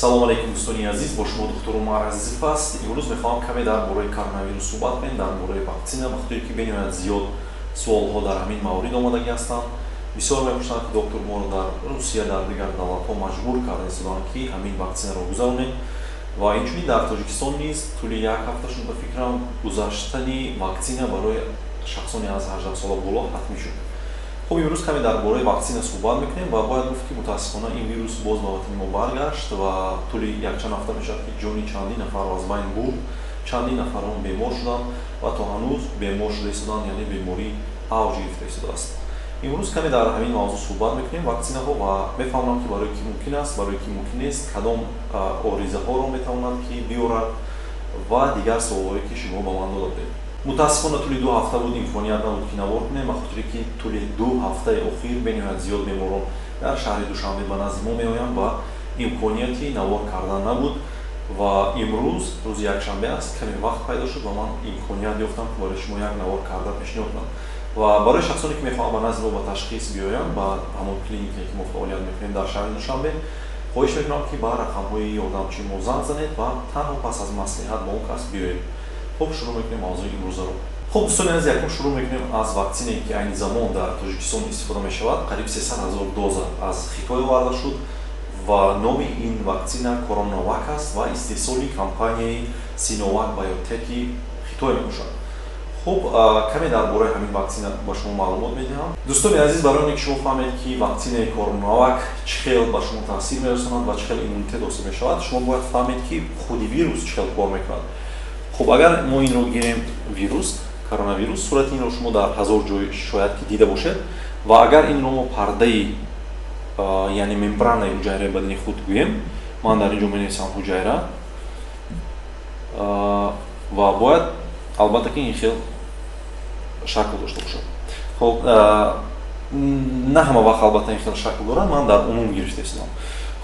Салому алейкум, дӯстони азиз, бо шумо доктор Умар Азизов аст. Имрӯз мехоҳам каме дар бораи коронавирус суҳбат кунем, дар бораи ваксина, ба хотире ки бениҳоят зиёд суолҳо дар ҳамин маврид омадагӣ ҳастанд. Бисёр мепурсанд, ки доктор, моро дар Русия, дар дигар давлатҳо маҷбур карда истоданд, ки ҳамин ваксинаро гузаронем ва инчунин дар Тоҷикистон низ тӯли як ҳафта шуд, ба фикрам, гузаштани ваксина барои шахсони аз 18 сола боло ҳатмӣ шуд. Хуб, имрӯз каме дар бораи ваксина суҳбат мекунем ва бояд гуфт, ки мутаассифона ин вирус боз ба ватани мо баргашт ва тӯли якчанд ҳафта мешавад, ки ҷони чандин нафарро аз байн бурд, чандин нафарон бемор шуданд ва то ҳанӯз бемор шуда истоданд, яъне беморӣ авҷ гирифта истодааст. Имрӯз каме дар ҳамин мавзӯъ суҳбат мекунем, ваксинаҳо, ва мефаҳмам, ки барои кӣ мумкин аст, барои кӣ мумкин нест, кадом оризаҳоро метавонад ки биёрад ва дигар суолҳое, ки шумо ба ман дода будед. Мутаассифона, тӯли 2 ҳафта буд, имконият набуд, ки навор кунем, ба хотире ки тӯли 2 ҳафтаи охир бениҳоят зиёд беморон дар шаҳри Душанбе ба назди мо меоянд ва имконияти навор кардан набуд. Ва имрӯз рӯзи якшанбе аст, каме вақт пайдо шуд ва ман имконият ёфтам, ки барои шумо як навор карда пешниҳод кунам. Ва барои шахсоне, ки мехоҳанд ба назди мо ба ташхис биёянд, ба ҳамон клиникае, ки мо фаъолият мекунем дар шаҳри Душанбе, хоҳиш мекунам, ки ба рақамҳои ёрдамчии мо занг занед ва танҳо пас аз маслиҳат бо он кас биёед. Хуб, шурӯъ мекунем мавзӯи имрӯзаро. Хуб, дӯстони азиз, якум шурӯъ мекунем аз ваксинае, ки айни замон дар Тоҷикистон истифода мешавад. Қариб 300 ҳазор доза аз Хитой оварда шуд ва номи ин ваксина Коронавак аст ва истеҳсоли компанияи Синовак Биотеки Хитой мебошад. Хуб, каме дар бораи ҳамин ваксина ба шумо маълумот медиҳам. Дӯстони азиз, барои оне ки шумо фаҳмед, ки ваксинаи Коронавак чӣ хел ба шумо таъсир мерасонад ва чӣ хел иммунитет ҳосил мешавад, шумо бояд фаҳмед, ки худи вирус чӣ хел кор мекунад. Хуб, агар мо инро гирем, вирус коронавирус, сурати инро шумо дар ҳазор ҷой шояд ки дида бошед, ва агар инро мо пардаи, яъне мембранаи ҳуҷайраи бадани худ гӯем, ман дар ин ҷо менависам ҳуҷайра, ва бояд албатта ки ин хел шакл дошта бошад. Хуб, на ҳама вақт албатта ин хел шакл дорад, ман дар умум гирифта истодам.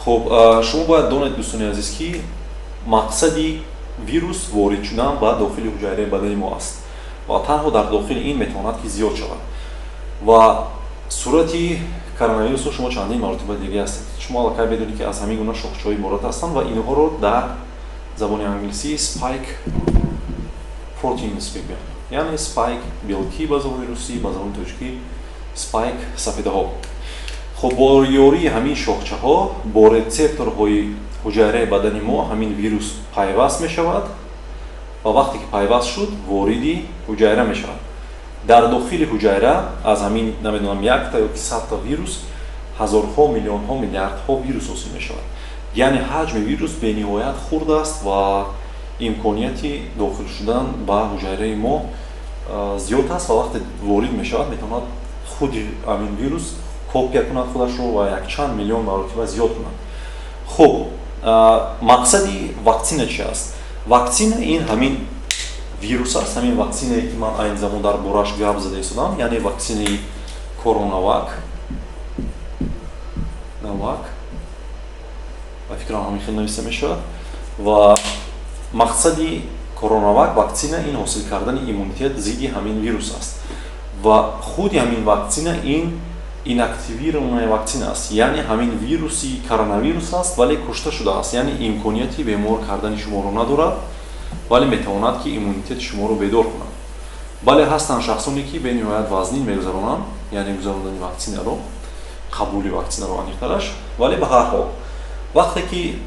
Хуб, шумо бояд донед, дӯстони азиз, ки мақсади вирус ворид шудан ба дохили ҳуҷайраи бадани мо аст ва танҳо дар дохили ин метавонад ки зиёд шавад. Ва сурати коронавирусро шумо чандин маротиба дига ҳастед, шумо аллакай медонед, ки аз ҳамин гуна шохчаҳо иборат ҳастанд ва инҳоро дар забони англисӣ spike proteins мегӯянд, яъне spike белки ба забони русӣ, ба забони тоҷикӣ спайк сафедаҳо. Хуб, бо ёрии ҳамин шохчаҳо бо рецепторҳои ҳуҷайраи бадани мо ҳамин вирус пайваст мешавад ва вақте ки пайваст шуд, вориди ҳуҷайра мешавад. Дар дохили ҳуҷайра аз ҳамин, намедонам, якта ё ки 100-та вирус ҳазорҳо, миллионҳо, миллиардҳо вирус ҳосил мешавад, яъне ҳаҷми вирус бениҳоят хурд аст ва имконияти дохил шудан ба ҳуҷайраи мо зиёд аст. Ва вақте ворид мешавад, метавонад худи ҳамин вирус копия кунад худашро ва якчанд миллион маротиба зиёд кунад. Хуб, мақсади ваксина чи аст? Ваксина ин ҳамин вирус аст, ҳамин ваксинае, ки ман айни замон дар бораш гап зада истодам, яъне ваксинаи Коронавак навак, ба фикрам, ҳамин хел нависта мешавад. Ва мақсади Коронавак ваксина ин ҳосил кардани иммунитет зидди ҳамин вирус аст. Ва худи ҳамин ваксина ин инактивированная ваксина аст, яъне ҳамин вируси коронавирус аст, вале кушта шудааст, яъне имконияти бемор кардани шуморо надорад, вале метавонад ки иммунитети шуморо бедор кунад. Бале, ҳастанд шахсоне, ки бениҳоят вазнин мегузаронанд, яъне гузарондани ваксинаро, қабули ваксинаро аниқтараш. Вале ба ҳар ҳол, вақте ки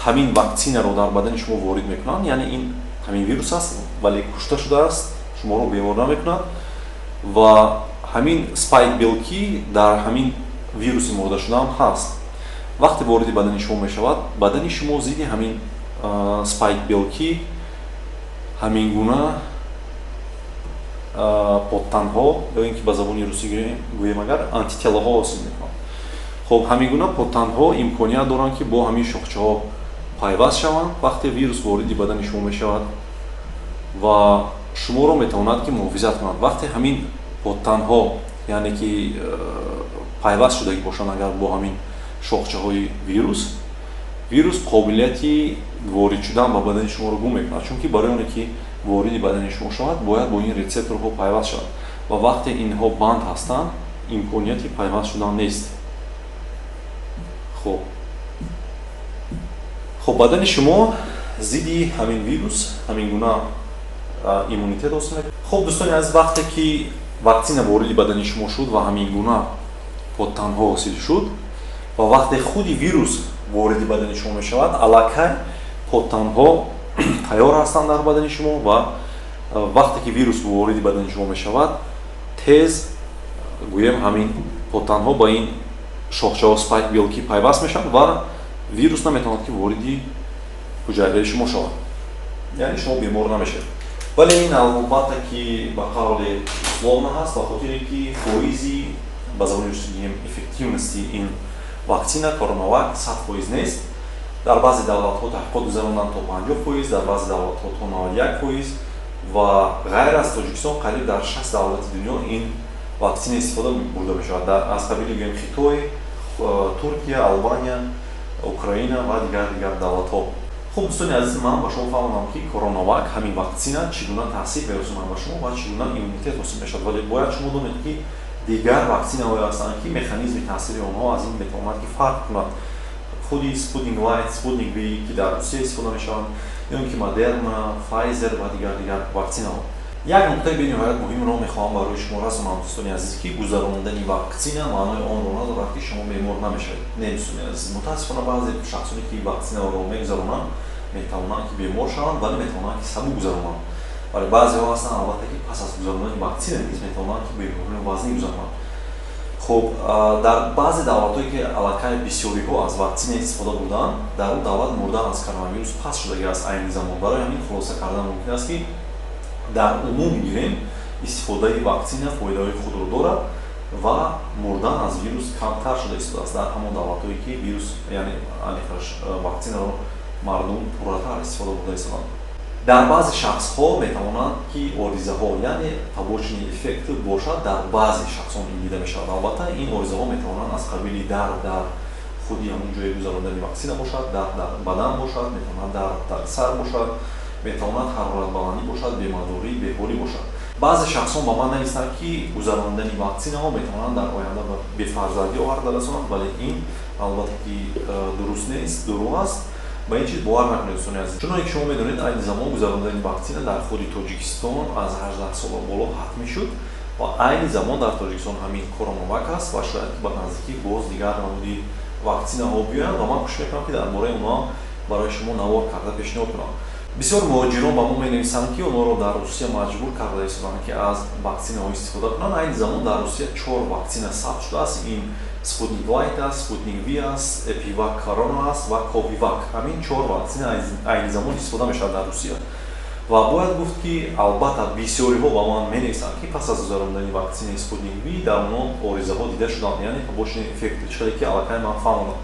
ҳамин ваксинаро дар бадани шумо ворид мекунанд, яъне ин ҳамин вирус аст, вале кушта шудааст, шуморо бемор намекунад ва ҳамин спайк белки дар ҳамин вируси мурдашудаам ҳаст. Вақте вориди бадани шумо мешавад, бадани шумо зидди ҳамин спайк белки ҳамин гуна подтанҳо ё ин ки ба забони русӣ гӯем агар, антителоҳо ҳосил мекунанд. Хуб, ҳамин гуна подтанҳо имконият доранд, ки бо ҳамин шохчаҳо пайваст шаванд, вақте вирус вориди бадани шумо мешавад, ва шуморо метавонад ки муҳофизат кунад. Вақте ҳамин подтанҳо, яъне ки пайваст шудагӣ бошанд агар бо ҳамин шохчаҳои вирус, вирус қобилияти ворид шудан ба бадани шуморо гум мекунад, чунки барои оне ки вориди бадани шумо шавад, бояд бо ин рецепторҳо пайваст шавад ва вақте инҳо банд ҳастанд, имконияти пайваст шудан нест. Хуб. Хуб, бадани шумо зидди ҳамин вирус ҳамин гуна иммунитет ҳосил мекунад. Хуб, дӯстони азиз, вақте ки ваксина вориди бадани шумо шуд ва ҳамин гуна подтанҳо ҳосил шуд ва вақте худи вирус вориди бадани шумо мешавад, аллакай подтанҳо тайёр ҳастанд дар бадани шумо ва вақте ки вирус вориди бадани шумо мешавад, тез гӯем ҳамин подтанҳо ба ин шохчаҳо, спайк белки, пайваст мешаванд ва вирус наметавонад, ки вориди ҳуҷайраи шумо шавад, яъне шумо бемор намешавед. Вале ин, албатта, ки ба қавле условно ҳаст, ба хотире ки фоизи, ба забони русӣ гӯем, эффективности ин ваксина Коронавак 100% нест. Дар баъзе давлатҳо таҳқиқот гузаронанд то 50%, дар баъзе давлатҳо то 91% ва ғайр аз Тоҷикистон қариб дар 60 давлати дунё ин ваксина истифода бурда мешавад, аз қабили гӯем Хитой, Туркия, Албания, Украина ва дигар давлатҳо. Хуб, дӯстони азиз, ман ба шумо фаҳмонам, ки Коронавак, ҳамин ваксина, чӣ гуна таъсир мерасонад ба шумо ва чӣ гуна иммунитет ҳосил мешавад. Вале бояд шумо донед, ки дигар ваксинаҳое ҳастанд, ки механизми таъсири онҳо аз ин метавонад, ки фарқ кунад. Худи Спутник Лайт, Спутник Ви, ки дар Русия истифода мешаванд, ё ин ки Модерна, Файзер ва дигар ваксинаҳо. Як нуқтаи бениҳоят муҳимро мехоҳам барои шумо расонам, дӯстони азиз, ки гузарондани ваксина маънои онро надорад, ки шумо бемор намешавед. Не, дӯстони азиз, мутаассифона, баъзе шахсоне, ки ваксинаро мегузаронанд, метавонанд, ки бемор шаванд, вале метавонанд, ки сабук гузаронанд. Вале баъзеҳо ҳастанд, албатта, ки пас аз гузарондани ваксина низ метавонанд, ки бемориро вазнин гузаронанд. Хуб, дар баъзе давлатҳое, ки аллакай бисёриҳо аз ваксина истифода бурдаанд, дар он давлат мурдан аз коронавирус паст шудагӣ аст айни замон. Барои ҳамин хулоса кардан мумкин аст, ки дар умум гирем, истифодаи ваксина фоидаҳои худро дорад ва мурдан аз вирус камтар шуда истодааст дар ҳамон давлатҳое, ки вирус, яъне аниқаш ваксинаро мардум пурратар истифода бурда истоданд. Дар баъзе шахсҳо метавонанд, ки оризаҳо, яъне побочный эффект бошад. Дар баъзе шахсон ин дида мешавад. Албатта, ин оризаҳо метавонанд аз қабили дард дар худи ҳамон ҷои гузарондани ваксина бошад, дард дар бадан бошад, метавонад дард дар сар бошад, метавонад ҳароратбаландӣ бошад, бемадорӣ, беҳолӣ бошад. Баъзе шахсон ба ман нависанд, ки гузарондани ваксинаҳо метавонанд дар оянда ба бефарзандӣ оварда расонанд, вале ин, албатта, ки дуруст нест, дурӯғ аст. Ба ин чиз бовар накунед, дӯстони азиз. Чуноне ки шумо медонед, айни замон гузарондани ваксина дар худи Тоҷикистон аз 18 сола боло ҳатмӣ шуд ва айни замон дар Тоҷикистон ҳамин Коронавак аст ва шояд ки ба наздикӣ боз дигар намуди ваксинаҳо биёянд ва ман кӯшиш мекунам, ки дар бораи онҳо барои шумо навор карда пешниҳод кунам. Бисёр муҳоҷирон ба мо менависанд, ки онҳоро дар Русия маҷбур карда истоданд, ки аз ваксинаҳо истифода кунанд. Айни замон дар Русия чор ваксина сабт шудааст: ин Спутник Лайт аст, Спутник Ви аст, Эпивак Корона аст ва Ковивак. Ҳамин чор ваксина айни замон истифода мешавад дар Русия. Ва бояд гуфт, ки албатта бисёриҳо ба ман менависанд, ки пас аз гузарондани ваксинаи Спутник Ви дар онҳо оризаҳо дида шуданд, яъне побочный эффект, чӣ ки аллакай ман фаҳмонам.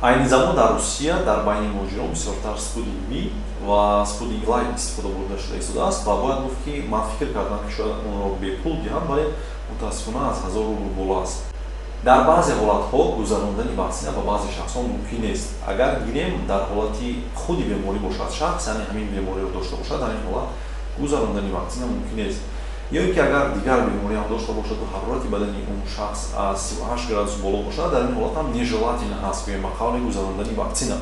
Айни замон дар Русия дар байни муҳоҷирон бисёртар Спутник Ви ва Спутник Лайт истифода бурда шуда истодааст. Ва бояд гуфт, ки ман фикр кардам, ки шояд онро бепул диҳам, вале мутаассифона аз 1000 рубл боло аст. Дар баъзе ҳолатҳо гузарондани ваксина ба баъзе шахсон мумкин нест. Агар гирем, дар ҳолати худи беморӣ бошад шахс, яъне ҳамин бемориро дошта бошад, дар ин ҳолат гузарондани ваксина мумкин нест. Ё ин ки агар дигар бемориам дошта бошаду ҳарорати бадани он шахс аз 38 градус боло бошад, дар ин ҳолат ҳам нежелательно ҳаст, гӯем, ба қавли, гузарондани ваксина.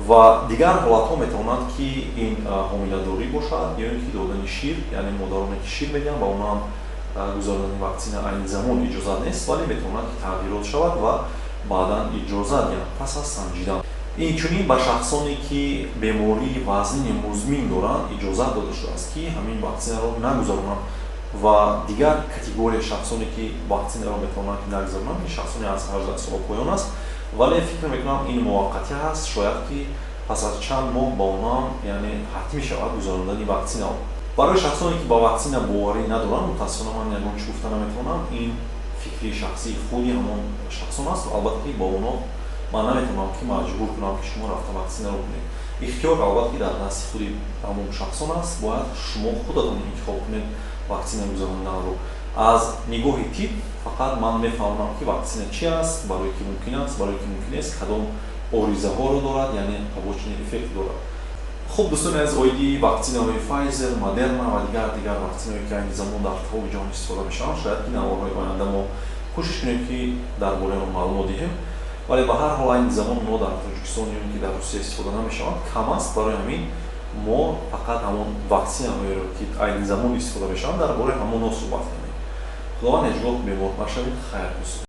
Ва дигар ҳолатҳо метавонанд, ки ин ҳомиладорӣ бошад ё ин ки додани шир, яъне модароне, ки шир медиҳанд, ба онҳо ҳам гузарондани ваксина айни замон иҷозат нест, вале метавонад, ки тағйирот шавад ва баъдан иҷозат диҳанд пас аз санҷидан. Инчунин ба шахсоне, ки бемории вазнини музмин доранд, иҷозат дода шудааст, ки ҳамин ваксинаро нагузаронанд. Ва дигар категория шахсоне, ки ваксинаро метавонанд, ки нагузаронанд, ин шахсоне аз 18 сола поён аст. Вале фикр мекунам, ин муваққатӣ ҳаст, шояд ки пас аз чанд моҳ ба онҳо яъне ҳатмӣ шавад гузарондани ваксинао. Барои шахсоне, ки ба ваксина боварӣ надоранд, мутаассифона, ман ягон чӣ гуфта наметавонам. Ин фикри шахсии худи ҳамон шахсон аст. Албатта, ки ба онҳо ман наметавонам, ки маҷбур кунам, ки шумо рафта ваксинаро кунед. Ихтиёр, албатта, ки дар дасти худи ҳамон шахсон аст. Бояд шумо худатон интихоб кунед ваксина гузаронданро. Аз нигоҳи тиб фақат ман мефаҳмам, ки ваксина чи аст, барои ки мумкин аст, барои ки мумкин нест, кадом оризаҳоро дорад, яъне побочный эффект дорад. Хуб, дӯстони азиз, оиди ваксинаҳои Файзер, Модерна ва дигар ваксинаҳое, ки айни замон дар тамоми ҷаҳон истифода мешаванд, шояд ки наворҳои оянда мо кӯшиш кунем, ки дар бораи он маълумот диҳем. Вале ба ҳар ҳол айни замон онҳо дар Тоҷикистон ё ин ки дар Русия истифода намешаванд, кам аст. Барои ҳамин мо фақат ҳамон ваксинаҳоеро, ки айни замон истифода мешаванд, дар бораи ҳамонҳо суҳбат кардем. Худованд ҳеҷ гоҳ бемор нашавед. Хайр, дӯстон.